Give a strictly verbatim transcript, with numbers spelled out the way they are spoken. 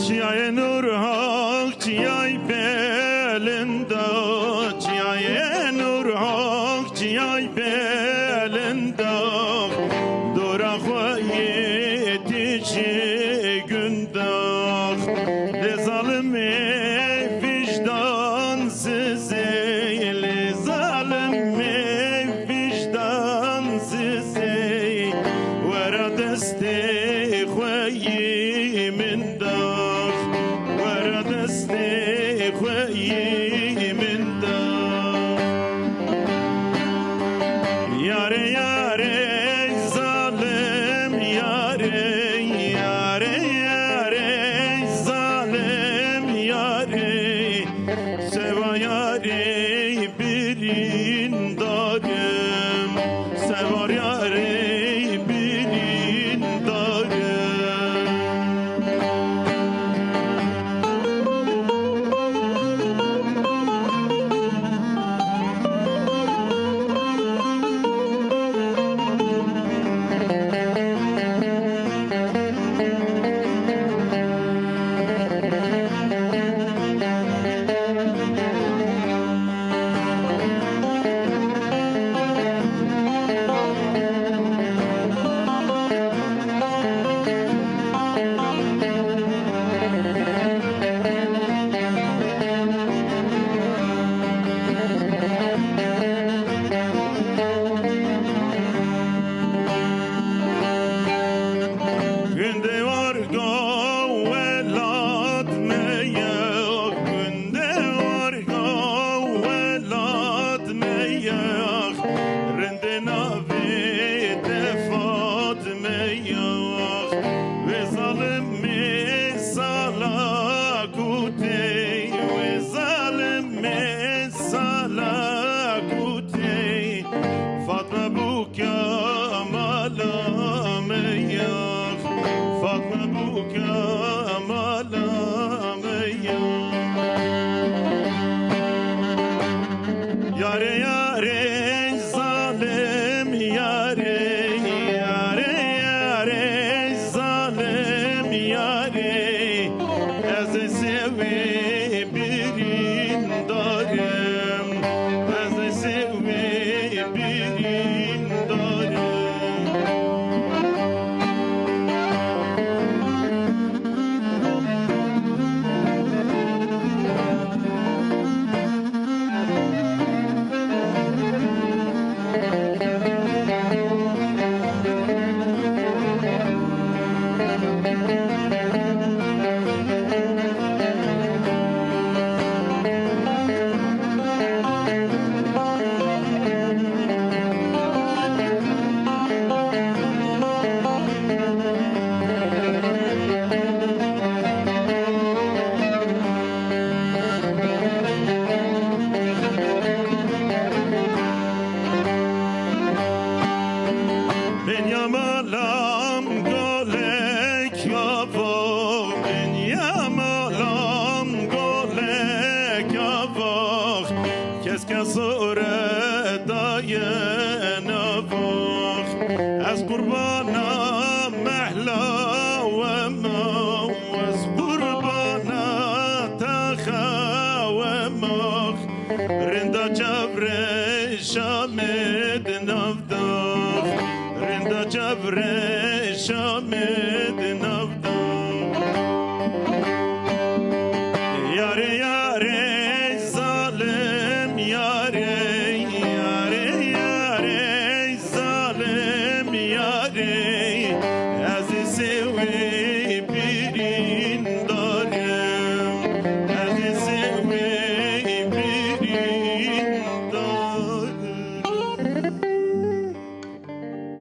Çiyayê Nûrhak, çiyayê belindaq, çiyayê Nûrhak, çiyayê belindaq, dora xwe yê tîşê gundax. Lê zalimê vicdansizê, lê zalimê vicdansizê, were destê xwe yî min dax, were destê xwe yî min dax. Yarê, yarê, zalim yarê, yarê, yarê, zalim yarê. Seva yarê birîndarim, seva yarê birîndarim. Gundê warga welat me ye, gundê warga welat me ye, rindê navê te Fatme ye. Wê zalimê salak û tê, wê zalimê salak û tê. Fatme bû Kemala me yax, Fatme bû Kemala me yax. Yarê, yarê, zalim yarê, yarê, yarê, zalim yarê. Ez ê sêwê birîndarim, ez ê sêwê birîndarim. Benya malam golek ava, benya malam golek ava. Kes kesore daye navax. Ez qurbana mehla we ma, ez qurbana taxa we max. Rinda çavre şamê di navdax, rinda çavre